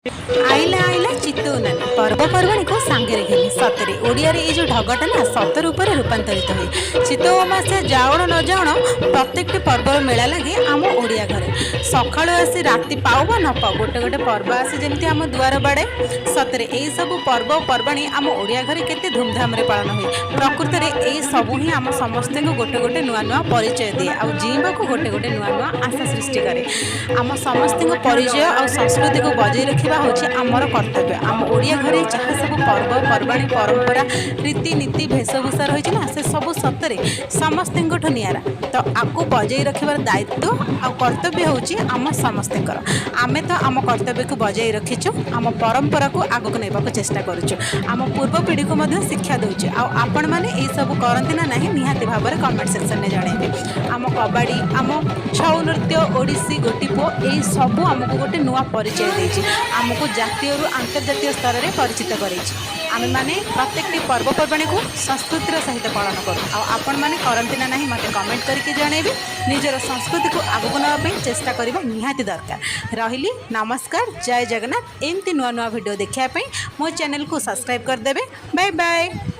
ଆଇଲା ଆଇଲା ଚିତଉ ନାନୀ, ପର୍ବପର୍ବାଣୀକୁ ସାଙ୍ଗରେ ଘେନି। ସତରେ ଓଡ଼ିଆରେ ଏଇ ଯେଉଁ ଢଗଟା ନା ସତ ରୂପରେ ରୂପାନ୍ତରିତ ହୁଏ। ଚିତଉ ଅମାବାସ୍ୟା ଯାଉଣ ନ ଯାଉଣ, ପ୍ରତ୍ୟେକଟି ପର୍ବର ମେଳା ଲାଗେ ଆମ ଓଡ଼ିଆ ଘରେ। ସକାଳୁ ଆସି ରାତି ପାଉ ବା ନ ପାଉ, ଗୋଟେ ଗୋଟେ ପର୍ବ ଆସି ଯେମିତି ଆମ ଦୁଆର ବାଡ଼େ। ସତରେ ଏଇସବୁ ପର୍ବପର୍ବାଣୀ ଆମ ଓଡ଼ିଆ ଘରେ କେତେ ଧୁମଧାମରେ ପାଳନ ହୁଏ। ପ୍ରକୃତରେ ଏଇ ସବୁ ହିଁ ଆମ ସମସ୍ତଙ୍କୁ ଗୋଟେ ଗୋଟେ ନୂଆ ନୂଆ ପରିଚୟ ଦିଏ ଆଉ ଜିଇଁବାକୁ ଗୋଟେ ଗୋଟେ ନୂଆ ନୂଆ ଆଶା ସୃଷ୍ଟି କରେ। ଆମ ସମସ୍ତଙ୍କ ପରିଚୟ ଆଉ ସଂସ୍କୃତିକୁ ବଜାଇ ରଖିବା ହେଉଛି ଆମର କର୍ତ୍ତବ୍ୟ। ଆମ ଓଡ଼ିଆ ଘରେ ଯାହା ସବୁ ପର୍ବପର୍ବାଣୀ, ପରମ୍ପରା, ରୀତିନୀତି, ବେଶଭୂଷା ରହିଛି ନା, ସେ ସବୁ ସତରେ ସମସ୍ତଙ୍କଠୁ ନିଆରା। ତ ଆକୁ ବଜାଇ ରଖିବାର ଦାୟିତ୍ୱ ଆଉ କର୍ତ୍ତବ୍ୟ ହେଉଛି ଆମ ସମସ୍ତଙ୍କର। ଆମେ ତ ଆମ କର୍ତ୍ତବ୍ୟକୁ ବଜାଇ ରଖିଛୁ, ଆମ ପରମ୍ପରାକୁ ଆଗକୁ ନେବାକୁ ଚେଷ୍ଟା କରୁଛୁ, ଆମ ପୂର୍ବ ପିଢ଼ିକୁ ମଧ୍ୟ ଶିକ୍ଷା ଦେଉଛୁ। ଆଉ ଆପଣମାନେ ଏଇସବୁ କରନ୍ତି ନା ନାହିଁ, ନିହାତି ଭାବରେ କମେଣ୍ଟ ସେକ୍ସନରେ ଜଣାଇବେ। ଆମ କବାଡ଼ି, ଆମ ଛଉ ନୃତ୍ୟ, ଓଡ଼ିଶୀ, ଗୋଟିପୁଅ, ଏଇ ସବୁ ଆମକୁ ଗୋଟେ ନୂଆ ପରିଚୟ ଦେଇଛି, ଆମକୁ ଜାତୀୟରୁ ଆନ୍ତର୍ଜାତୀୟ ସ୍ତରରେ ପରିଚିତ କରାଇଛି। ଆମେମାନେ ପ୍ରତ୍ୟେକଟି ପର୍ବପର୍ବାଣୀକୁ ସଂସ୍କୃତିର ସହିତ ପାଳନ କରୁ। ଆଉ ଆପଣମାନେ କରନ୍ତି ନା ନାହିଁ, ମୋତେ କମେଣ୍ଟ କରିକି ଜଣାଇବେ। ନିଜର ସଂସ୍କୃତିକୁ ଆଗକୁ ନେବା ପାଇଁ ଚେଷ୍ଟା କରିବା ନିହାତି ଦରକାର। ରହିଲି, ନମସ୍କାର, ଜୟ ଜଗନ୍ନାଥ। ଏମିତି ନୂଆ ନୂଆ ଭିଡ଼ିଓ ଦେଖିବା ପାଇଁ ମୋ ଚ୍ୟାନେଲକୁ ସବସ୍କ୍ରାଇବ୍ କରିଦେବେ। Bye bye.